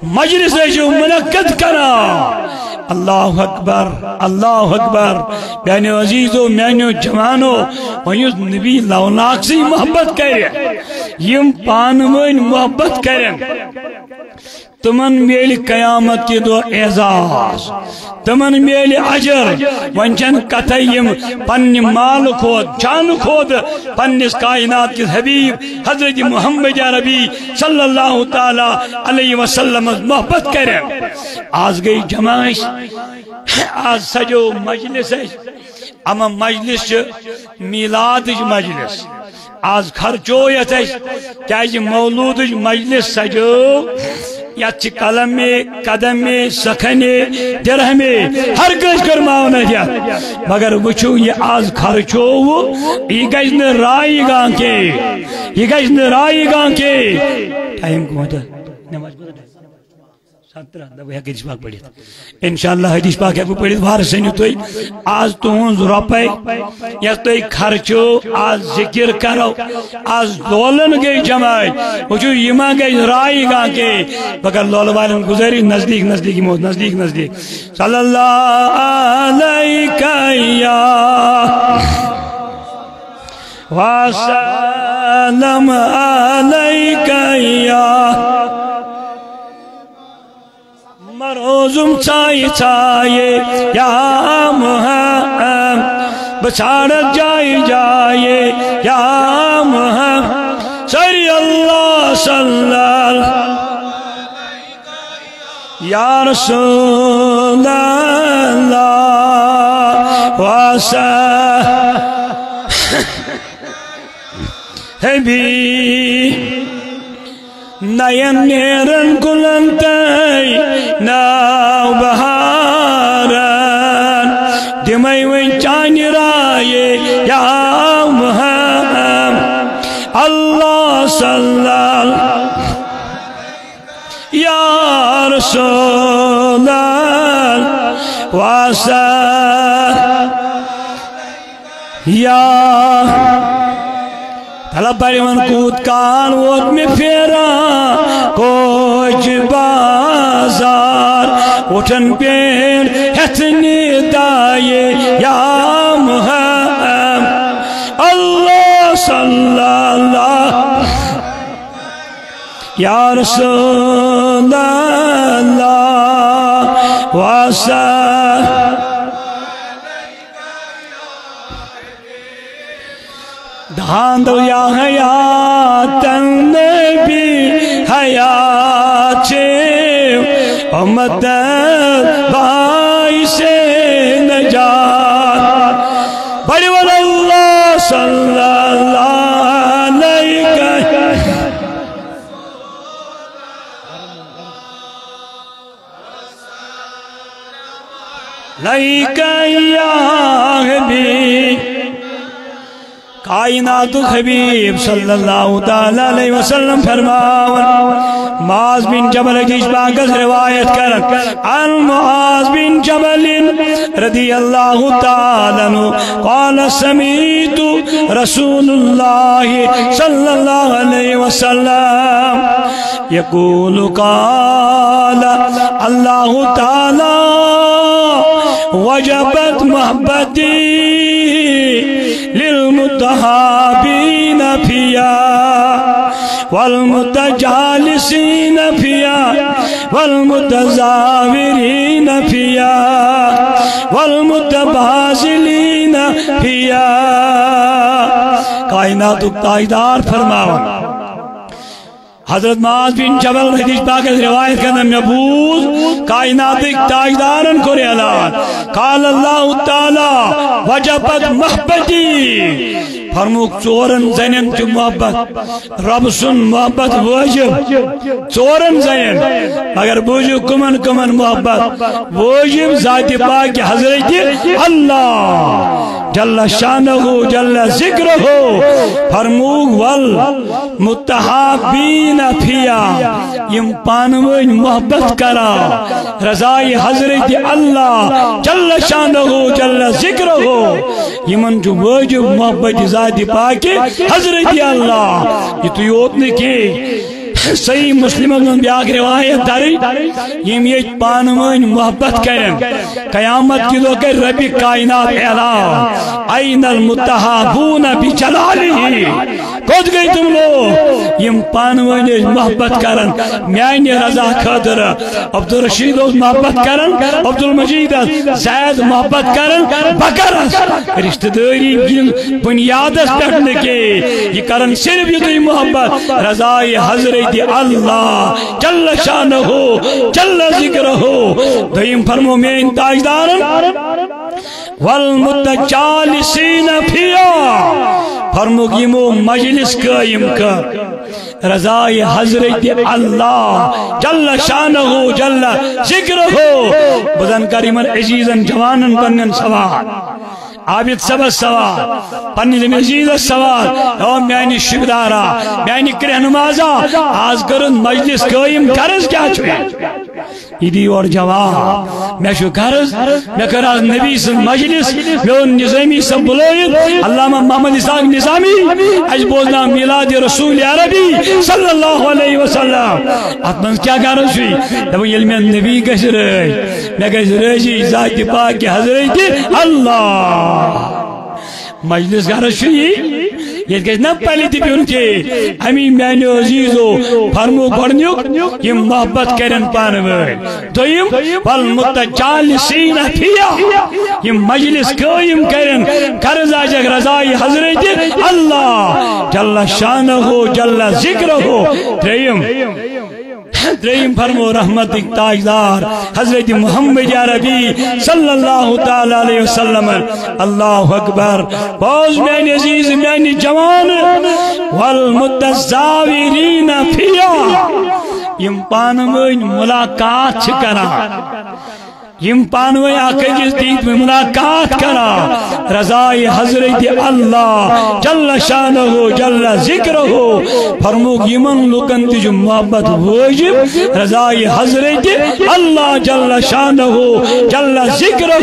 مجلس ٲسِو منعقد کران۔ اللہ اکبر، اللہ اکبر۔ میانیو عزیزو، میانیو جوانو، وۄنۍ یُس نبی لوناک سٕے محبت کرِ، یِم پانہٕ ؤنۍ محبت کرن، تمن میلہِ قیامت کہِ دۄہ اعزاز، تمن میلہِ اجر۔ وۄنۍ چھنہٕ کتھے یِم پننہِ مالہٕ کھۄتہٕ، جانہٕ کھۄتہٕ پننِس کائنات کِس حبیب حضرت محمد عربی صلی اللہ تعالیٰ علیہ وسلمس محبت کرن۔ آز گٔے جمع أسۍ، آز سجو مجلس أسۍ، اما مجلس چھِ میلادٕچ مجلس۔ آز خرچو یتھ أسۍ، کیازِ مولودٕچ مجلس سجٲو۔ یتھ چھِ قلمے، قدمے، سخنے، درہمے، ہر کٲنٛسہِ کٔر معاونت یتھ۔ مگر وٕچھِو، یہِ آز خرچووُ، یہِ گژھِ نہٕ رایہِ گان کینٛہہ، یہِ گژھِ نہٕ رایہِ گان کینٛہہ۔ ٹایم کوٗتاہ؟ نماز کوٗتاہ ٹایم؟ سترہ، دَپہٕ ہٮ۪کہٕ حدیث پاک پٔرِتھ۔ انشاءاللہ حدیث پاک ہٮ۪کہٕ بہٕ پٔرِتھ، وارٕ سٔنِو تُہۍ۔ آز تُہٕنٛز رۄپے، یۄس تُہۍ خرچو، آز ذکر کرو، آز لولن گٔے جماعت۔ وٕچھِو، یہِ ما گژھِ رایہِ گان کینٛہہ۔ بہٕ کرٕ لولہٕ والٮ۪ن گُزٲرِش، نزدیٖک، نزدیٖک یِمو، نزدیٖک، نزدیٖک۔ صلی اللہ علیک یا وسلم علیک یا مروزم ژایہِ ژایہِ یا محمد، بہٕ ژھانڈتھ جایہِ جایہِ یا محمد۔ سٲری اللہ صلی اللہ یا رسول اللہ وسلم۔ حبیب نین نیرن گلن تئی ناو بہارن، دمے وۄنۍ چانہِ رایے یا محمد۔ اللہ صلی اللہ یا رسول اللہ وسلم۔ یا طلب بر یِمن کوٗت کال ووت مےٚ پھیران کوچ بازار، وُٹھن پٮ۪ٹھ ہٮ۪تھ ندایے یا محمد۔ اللہ صلی اللہ یا رسول اللہ وسلم۔ دھاندو یا حیات نبی حیات چھ امت باعث نجات۔ بڑی ول اللہ صلی اللہ علیہ۔ لائک یا حبیب۔ کائنات حبیب صلی اللہ تعالی علیہ وسلم فرماون، معاذ بن جبل حدیث پاکس روایت کرن، عن معاذ بن جبل رضی اللہ تعالی عنہ قال سمعت رسول اللہ صلی اللہ علیہ وسلم یقول قال اللہ تعالی وجبت محبتی للمتحابین فیا والمتجالسین فیا والمتزاورین فیا والمتبازلین فیا۔ کائنات تاجدار فرماون، حضرت معاذ بن جبل حدیث پاکس روایت کرنا، مےٚ بوٗز کائناتٕکۍ تاجدارن کوٚر اعلان، قال اللہ تعالی وجبت محبتی، فرموک ژورن زنٮ۪ن چھُ محبت، رب سُنٛد محبت وٲجب ژورن زنٮ۪ن، مگر بوٗزِو کٕمن کٕمن محبت وٲجب؟ ذاتِ پاک حضرت اللہ جل شانہ جل ذکرہ، فرموک ول متحابین فیا، یِم پانہٕ ؤنۍ محبت کران رضایہِ حضرت اللہ جل شانہ جل ذکرہ، یِمن چھُ وٲجب محبت ذاتِ پاک حضرت اللہ۔ یِتُے یوت نہٕ کینٛہہ، صحیح مسلمس منٛز بیٛاکھ روایت درٕج، یِم ییٚتہِ پانہٕ ؤنۍ محبت کرن، قیامت کہِ دۄہ کرِ ربِ کائنات اعلان، این المتحابون بجلالہ۔ کوٚت گٔے تِم لوٗکھ؟ یِم پانہٕ ؤنۍ ٲسۍ محبت کران میانہِ رضا خٲطرٕ۔ عبدالرشید اوس محبت کران عبدالمجیدس، زید محبت کران بکرس۔ رشتہٕ دٲری ہٕنٛدِس بُنیادس پٮ۪ٹھ نہٕ کینٛہہ، یہِ کران صرف یِتُے محبت رضایہِ حضرت اللہ جل شانہ، جل ذکرہ۔ دوٚیِم فرمو میٲنۍ تاجدارن، والمتجالسین فیہا، فرموک یِمو مجلس قٲیِم کٔر رضایہِ حضرت اللہ جل شانہ، جل ذکرہ۔ بہٕ زن کرٕ یِمن عزیزن جوانن پننٮ۪ن سوال، عابد صٲبس سوال، پننِس عزیزس سوال، او میانہِ شُرۍ دارا، میانہِ کرٛہنہِ مازا، از کٔرٕن مجلس قٲیِم، غرض کیٛاہ چھُ؟ یہِ دِیِو اورٕ جواب۔ مےٚ چھُ غرض، مےٚ کٔر از نبی سٕنٛز مجلس، مےٚ اوٚن نظامی صٲب بُلٲوِتھ، علامہ محمد اسحاق نظامی، اَسہِ بوزناو میلاد رسول عربی صلی اللہ علیہ وسلم۔ اتھ منٛز کیٛاہ غرض چھُے؟ دَپان، ییٚلہِ مےٚ نبی گژھِ رٲضۍ، مےٚ گژھِ رٲضی ذاتِ پاکِ حضرت اللہ۔ مجلس غرض چھُ یی، ییٚتہِ گژھِ نہ پلہِ تہِ پیوٚن کینٛہہ۔ امی میانیو عزیزو، فرمو گۄڈٕنیُک، یِم محبت کرن پانہٕ ؤنۍ۔ دوٚیِم، والمتجالسین فیہا، یِم مجلس قٲیِم کرن، غرض آسٮ۪کھ رضایہِ حضرت اللہ جل شانہ، جل ذکرہ۔ ترٛیٚیِم، ترٛیٚیِم فرمو رحمتٕکۍ تاجدار حضرت محمد عربی صلی اللہ تعالیٰ علیہ وسلم۔ اللہ اکبر۔ بوز میانہِ عزیز، میانہِ جوان، والمتزاورین فیہا، یِم پانہٕ ؤنۍ ملاقات چھِ کران، یِم پانہٕ ؤنۍ اکھ أکِس دِتۍ ملاقات کران، رضایہِ حضرت اللہ جل شانہ جل ذکرہ۔ فرموک یِمن لوٗکن تہِ چھُ محبت وٲجِب، رضایہِ حضرت اللہ جل شانہ جل ذکرہ۔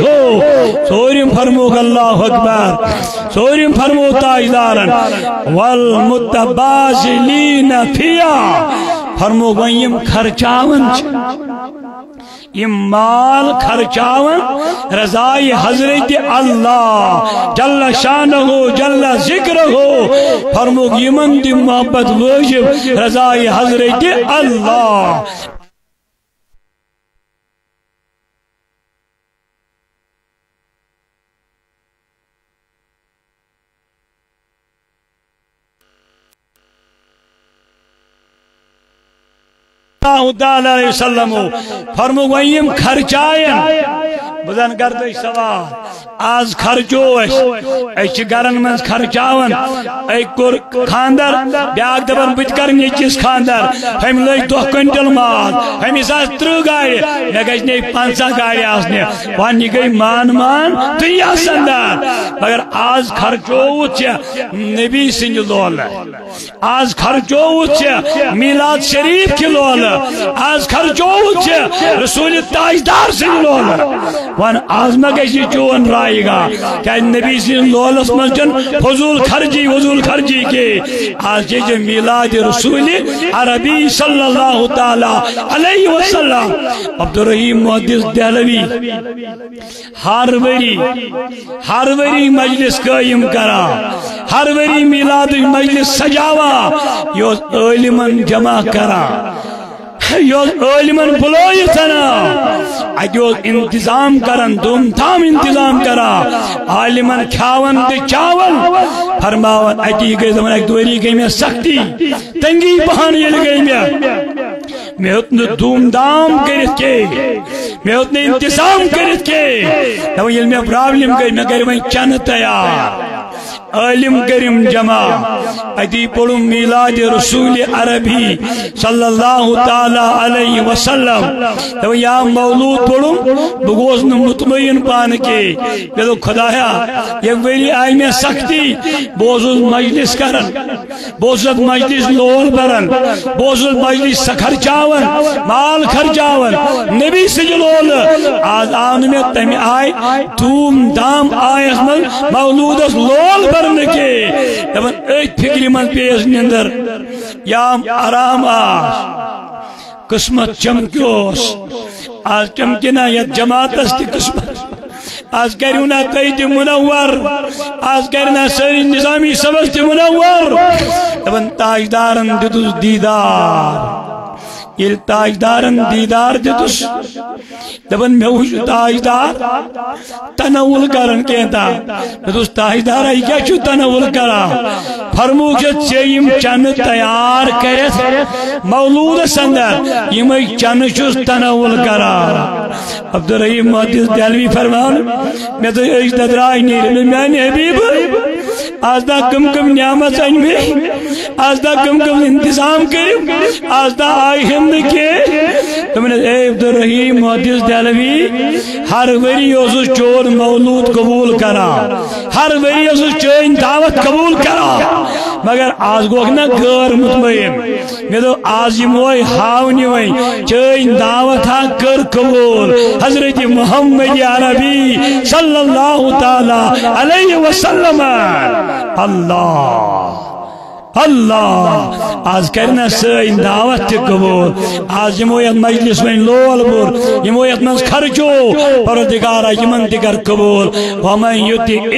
ژوٗرِم فرموک، اللہ اکبر، ژوٗرِم فرمو تاجدارن، والمتبادلین فیہا، فرموک وۄنۍ یِم خرچاوان چھِ، یِم مال خرچاوان رضایہِ حضرت اللہ جل شانہ جل ذکرہ۔ فرموک یِمن تہِ محبت وٲجِب رضایہِ حضرت اللہ۔ اللہ تعالیٰ علیہ وسلم فرموک، وۄنۍ یِم خرچاین، بہٕ زن کرٕ تۄہہِ سوال، از خرچو أسۍ، أسۍ چھِ گرن منٛز خرچاوان، أکۍ کوٚر خاندر، بیاکھ دپان بہٕ تہِ کرٕ نیٚچوِس خاندر، ہُمۍ لٲگۍ دہ کوینٹل ماز، ہُمِس آسہٕ ترٕٛہ گاڑِ، مےٚ گژھِ نے پنژاہ گاڑِ آسنہِ، وۄنۍ یہِ گٔے مان مان دُنیاہس اندر، مگر از خرچووُتھ چھِ نبی سٕنٛدِ لولہٕ۔ از خرچووُتھ چھِ میلاد شریف کہِ لولہٕ، از خرچووُتھ چھِ رسول تاجدار سٕنٛدِ لولہٕ۔ وۄنۍ از ما گژھِ یہِ چون رایگاہ؟ کیازِ نبی سٕنٛدِس لولس منٛز چھُنہٕ فضول خرچی وضول خرچی کینٛہہ۔ از چھِ أسۍ میلاد رسول عربی صلی اللہ تعالیٰ علیہ وسلم۔ عبدالرحیم محدث دہلوی ہر ؤری، ہر ؤری مجلس قٲیِم کران، ہر ؤری میلادٕچ مجلس سجاوان، یہِ اوس عٲلمن جمع کران، یہِ اوس عٲلمن بُلٲوِتھ انان، اتہِ اوس انتظام کران، دوٗم دھام انتظام کران، عالمن کھیاوان تہٕ چاوان، فرماوان اتی گٔے، دپان اکہِ دۄہ ؤری گٔے مےٚ سختی، تنگی پہن ییٚلہِ گٔے مےٚ، مےٚ ہیوٚت نہٕ دوٗم دام کٔرِتھ کینٛہہ، مےٚ ہیوٚت نہٕ انتظام کٔرِتھ کینٛہہ۔ دَپان، ییٚلہِ مےٚ پرابلم گٔے، مےٚ کَرِ وۄنۍ چَنہٕ تیار۔ عٲلم کٔرِم جمع، اَتی پوٚرُم میلاد رسول عربی صلی اللہ تعالیٰ علیہ وسلم۔ دَپان، یا مولوٗد پوٚرُم، بہٕ گوس نہٕ مطمئن پانہٕ کینٛہہ۔ مےٚ دوٚپ، خدایا، ییٚمہِ ؤری آیہِ مےٚ سختی، بہٕ اوسُس مجلس کران۔ بہٕ اوسُس اَتھ مجلس لول بران، بہٕ اوسُس مجلس خرچاوان، مال خرچاوان، نبی سٕنٛدِ لولہٕ۔ آز آو نہٕ مےٚ تَمہِ آیہِ دوٗم دام آیس منٛز مولوٗدس لول برنہٕ کینٛہہ۔ دَپان، أتھۍ فِکرِ منٛز پیٚیَس نِندٕر، یا آرام آس۔ قسمت چمکیوس۔ آز چمکہِ نا یتھ جماعتس تہِ قسمت۔ آز کٔرِو نا تُہۍ تہِ منور۔ آز کٔرِ نا سٲری نظامی صٲبس تہِ منور۔ دپان تاجدارن دیُتُس دیدار۔ ییٚلہِ تاجدارن دیدار دیُتُس، دپان مےٚ وُچھ تاجدار تناول کران کینٛہہ تام۔ مےٚ دوٚپُس تاجدارا، یہِ کیٛاہ چھُ تناول کران؟ فرمووُکھ ژےٚ یِم چنہٕ تیار کٔرِتھ مولودس اندر، یِمے چنہٕ چھُس تناول کران۔ عبدالرحیم محدث دہلوی فرمان، مےٚ دوٚپ أسۍ ددراے نیٖرِتھ، مےٚ میانہِ حبیبہٕ، از دا کم کم نعمت أنۍ مےٚ، از دا کم کم انتظام کٔرِو، از دا آیہِ ہم نہٕ کینٛہہ۔ دوٚپُن، اے عبدالرحیم محدث دہلوی، ہر ؤری اوسُس چون مولود قبول کران، ہر ؤری اوسُس چٲنۍ دعوت قبول کران، مگر از گوٚکھ نہ غٲر مطمئن۔ مےٚ دوٚپ، از یِموے ہاونہِ وۄنۍ چٲنۍ دعوت ہا کٔر قبول حضرت محمد عربی صلی اللہ تعالی علیہ وسلم۔ اللہ، اللہ، از کرِ نہ سٲنۍ دعوت تہِ قبول۔ از یِمو یتھ مجلس وۄنۍ لول بوٚر، یِمو یتھ منٛز خرچو، پروردگارا، یِمن تہِ کر قبول۔ ومن یطع